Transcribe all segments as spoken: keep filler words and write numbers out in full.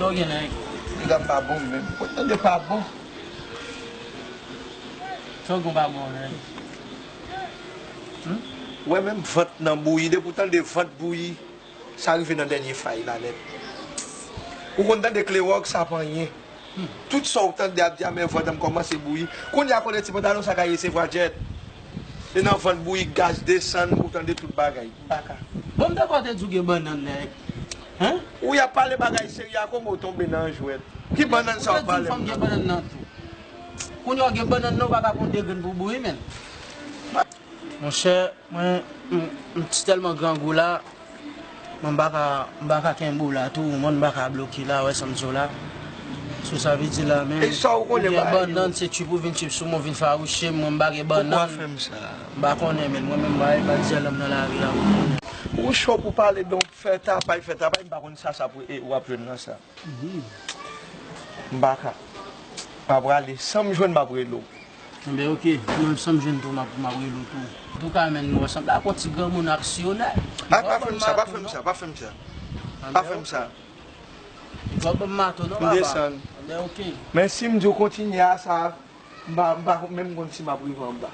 Ou gen nèg. Piga pa bon menm. Ou tande pa bon. Sa w gen pa bon nèg. Hmm? Ou wè menm vant nan bouyi, depi w tande vant bouyi, sa rive nan dènye fay la nèt. Ou konn tande kle wòg, sa pa anyen. Hmm. Tout sa w tande ap di a, men vant an kòmanse bouyi. Kounye a kote ti pantalon sa ka resevwa djèt. E nan vant bouyi, gaz desann, ou tande tout bagay. M pa ka. Bon, m dakò te di w gen bannann nèg. Hein? Ou y ap pale bagay serye a, kòman w tonbe nan jwèt? Ki bannann sa w ap pale m nan? Ou te di m fò m gen bannann nan tou. Kounye a w gen bannann nan, ou pa ka pran de grenn pou bouyi, menn. Monchè, mwen, m, m ti tèlman grangou la, mwen m pa ka, m pa ka kenbe w la tou, mwen m pa ka bloke la, wè sa m di w la. So sa vle di la, men, e sa w konnen ou gen bannann, se tchip ou vin tchip sou mwen, ou vin fawouche m, mwen m pa gen bannann. Poukwa fè m sa? M pa konnen, men mwen menm, m pa, m pa di alanm nan lari a, mwen. Ou cho pou pale, donk fè tapay, fè tapay, m pa konn sa, sa pou, e, w ap jwenn nan sa. Mhm. M pa ka. M ap prale. San m jwenn, m ap rele w. Enben, oke. Mwen menm, san m jwenn tou, m ap, m ap rele w tou. Antouka, menn, nou sanble ak yon ti granmoun aksyonè. A, pa fè m sa, pa fè m sa, pa fè m sa. Pa fè m sa. Li pral ban m mato, non, papa? M desann. Enben, oke. Men si m di w kontinye a sa, m pa, m pa menm konn si m ap rive anba.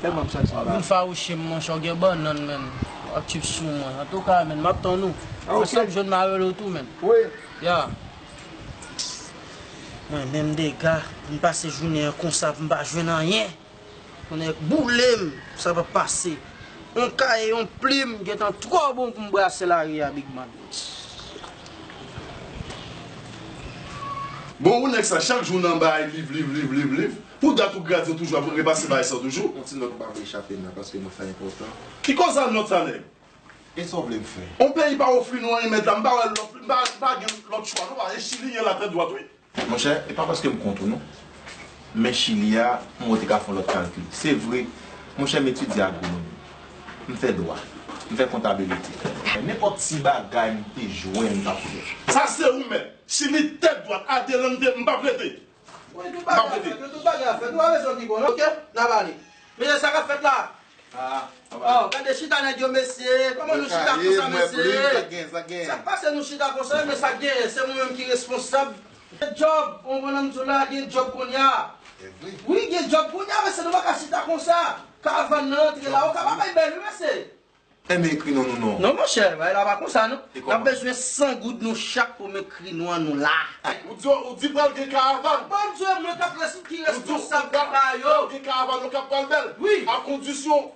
Tèlman m santi m mal. W ap vin fawouche m, monchè, w gen bannann, menn. W ap tchip sou mwen. Antouka, menn, m ap tann ou. A, oke. San m jwenn, m a rele w tou, menn. Wi. Ya. Mwen menm dega, pou m pase jounen an konsa, pou m pa jwenn anyen. Konnen boule m, sa p ap pase. Yon kaye, yon plim, gentan twò bon pou m brase lari a, Big Man. Bon, ou nèg sa, chak jou nan bay liv, liv, liv, liv, liv. Pou dat ou gradi, ou toujou ap repase bay sa toujou. Yon ti nòt ou pa vle chape m la, paske nòt sa enpòtan. Ki koz a nòt sa, nèg? E sa w vle m fè? On peyi pa ofri nou anyen, mèt la, m pa wè lòt, m pa, m pa gen lòt chwa, non, paske Chili ye la tèt dwat, wi. Monchè, e pa paske m kont ou, non. Men Chili a, m wè w te ka fè yon lòt kalkil. Se vre, monchè, m etidye agronomi. M fè dwa. M fè kontabilite. Nenpòt ti bagay m te jwenn, m t ap fè. Sa se ou mèt. Chili tèt dwat, Adelante, m p ap rete. Wi, tout bagay ap fèt, wi, tout bagay ap fèt. Ou pa bezwen ki bon, non, oke? N ap ale. Men sa k ap fèt la. Ah, oh, gade chita nèg yo, mesye. Kòman nou chita konsa, mesye? Sa k pase nou chita konsa, men sa k genyen, se mwen menm ki responsab. Gen djòb, ou konprann m di w la, gen djòb kounye a. Wi, gen djòb kounye a, mesye, nou pa ka chita konsa. Karavàn nan antre la, ou ka pa bay bèl, wi, mesye. Enben, ekri non nou non. Non, monchè, bagay la pa konsa, non. N ap bezwen san goud nou chak pou m ekri non an nou la. Ou di, ou di pral gen karavàn? Bon, Dye, mwen k ap res-, ki responsab de ba yo. Ou di pral gen karavàn, nou k ap pral bèl. Wi. A kondisyon,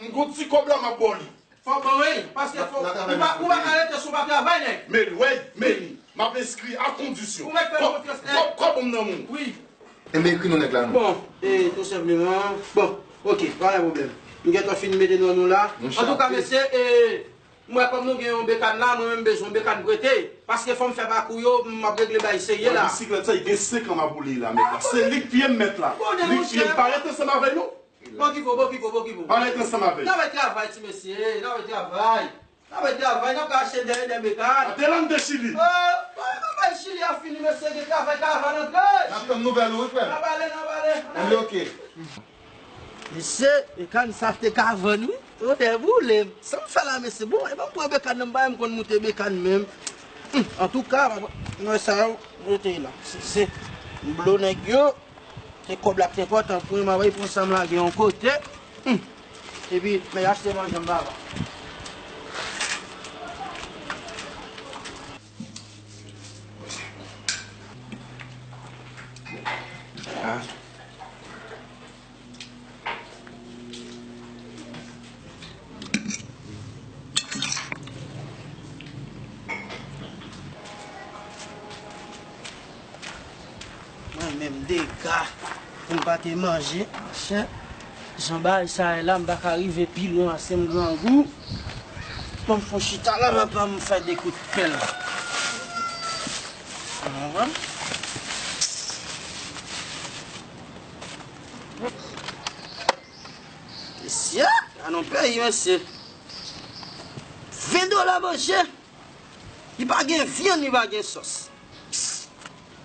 m gon ti kòb la, m ap ba w li. Fò ban, wi, paske fò, ou pa, ou pa ka rete si w pa travay, nèg. Men li, wi, men li. M ap enskri a kondisyon. Ou mèt fè m konfyans, nèg. Kòb, kòb, kòb m nan men w. Wi. Enben, ekri non nèg la non. Bon, e, tou senpleman. Bon, oke, pa gen pwoblèm. M gentan fin mete non nou la. Antouka, mesye, e, m wè kòm nou gen yon bekàn la, mwen menm m bezwen yon bekàn prete. Paske fò m fè pakou yo, m ap regle bay serye la. Bisiklèt sa, li gen senk an m ap woule la, mèt la. Se li k pye m, mèt la. Li k pye m. Pa rete ansanm avè l non. Bon ki vo, bon ki vo, bon ki vo. Pa rete ansanm avè l. N ap travay, ti mesye, n ap travay. N ap travay, n ap ka achte de, de bekàn. Adelante Chili. Oh, bay, bay, bay, Chili a fini, mesye, gen travay, karavàn antre. N ap tann nouvèl ou, wi, frè m. N ap ale, n ap ale. Anben, oke. Mesye, bekàn sa te ka vann, wi. Odè boule m. Sa m fè la, mesye? Bon, e ban m pran bekàn nan, m pa menm konn moute bekàn menm. Hmm, antouka, mwen sa yo, rete la. Se, se, m blo nèg yo. Se kòb la ki enpòtan pou mwen, m ap pran sa m lage yon kote. Hmm. Epi, men achte manje m papa. Ah. Mwen menm dega pou m pa te manje, monchè. Jan bagay sa ye la, m pa ka rive pi lwen ase m grangou. Ban m fè yon chita la, papa, m fè de kout pèl. Ou konprann? Mesye, a non peyi, mesye. Ven dola manje. Li pa gen vyann, li pa gen sòs.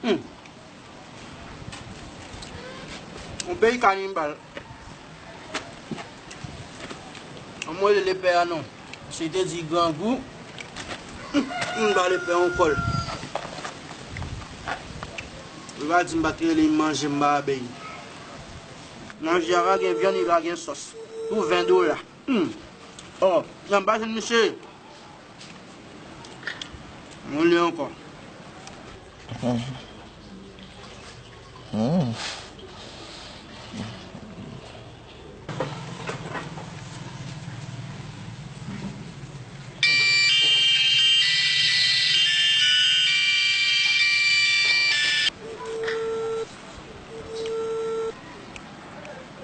Hmm. Yon peyi kanibal. An mwen rele lepè a non. Se te di grangou. Hmm, m ba lepè yon kòl. Ou pa di m pa t rele m manje m pa abèy. Manje a pa gen vyann, li pa gen sòs. Pou ven dola. Hmm. Oh, nan m pa jwenn misye. Mwen li ankò. Hmm.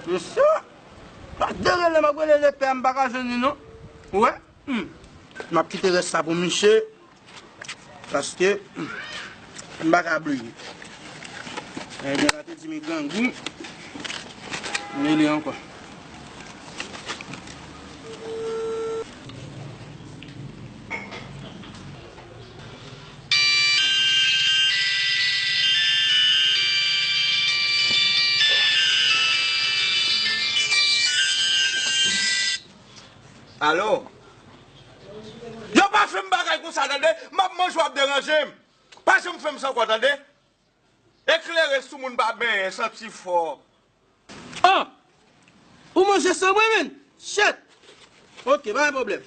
Mesye, pa de rele m ap rele lepè a, m pa ka jwenn li non. Ou wè? Hmm. M ap kite rès sa pou misye. Paske, hmm, m pa ka bliye. Ebyen, la te di m grangou. M rele ankò. Alo? Yo pa fè m bagay konsa, tande? M ap manje, w ap deranje m. Pa janm fè m sa ankò, tande? Eklere sou moun pa benyen, santi fò. Ah! Ou manje san mwen, menm? Shit! Ok, pa gen pwoblèm.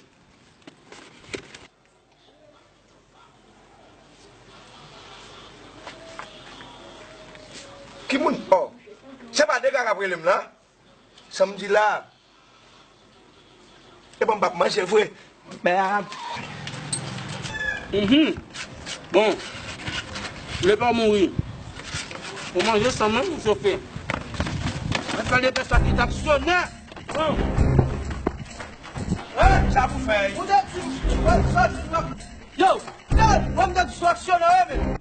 Ki moun? Oh, se pa Dega k ap rele m la? Sa m di la? E bon, m p ap manje vre. Mèd. Mhm. Bon. Vle pa mouri. Ou manje san mwen, ou chofe. Mwen fè de pèsòn ki t ap sone. Bon. Hey, sa pou fè. Ou te di, ou te di, yo, mwen te di sou aksyonè, wi, men.